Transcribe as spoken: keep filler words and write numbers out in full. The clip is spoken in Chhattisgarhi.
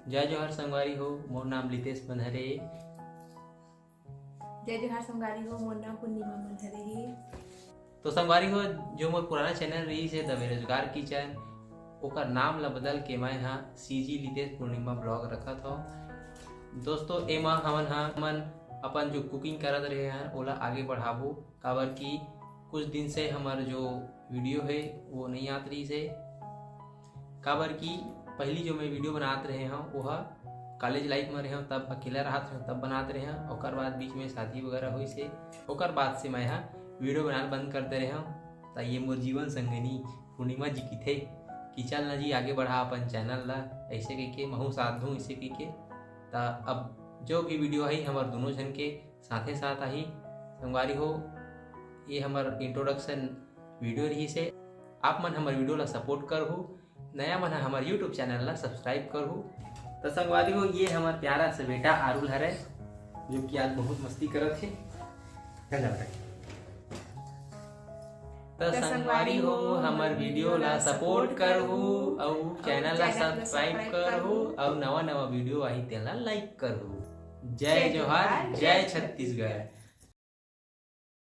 जय जोहार संगवारी हो, मोर नाम लितेश मंधारे। जय जोहार संगवारी हो, मोर नाम पूर्णिमा मंधारे हे। तो संगवारी हो, जो मोर पुराना चैनल रहिस हे द बेरोजगार किचन, ओकर नाम ला बदल के मैं हा सीजी लितेश पूर्णिमा ब्लॉग रखत हव। दोस्तों, एमा हमन हा हमन अपन जो कुकिंग करत रहे हन ओला आगे बढ़ाबो, काबर कि कुछ दिन से हमर जो वीडियो हे वो नहीं आत रहिस हे, काबर कि पहली जो मैं वीडियो बनात रहे हव ओहा कॉलेज लाइफ में रहे हव, तब अकेला रहत रहे हव, तब बनात रहे हव। ओकर बाद बीच में शादी वगैरह होइस हे, ओकर बाद से मैं हा वीडियो बनाना बंद कर दे रहे हव। त ये मोर जीवन संगिनी पूर्णिमा जी किथे कि चल ना जी आगे बढ़ा अपन चैनल ला, ऐसे कह के महू साथ दूँ ऐसे कह के। त अब जो भी वीडियो है हमर दोनों जन के साथे साथ आही। संगवारी हो, ये हमर इंट्रोडक्शन वीडियो रहिस हे। आप मन हमर वीडियो ला सपोर्ट करहू, नया मन ह हमर यूट्यूब चैनल ला सब्सक्राइब करहू। त संगवारी हो, ये हमर प्यारा से बेटा आरुल हरे, जो कि आज बहुत मस्ती करत हे। चल बेटा। त संगवारी हो, हमर वीडियो ला सपोर्ट करहू, अउ चैनल ला सब्सक्राइब करहू, अउ नवा नवा वीडियो आही तेन ला लाइक करहू। जय जोहार, जय छत्तीसगढ़।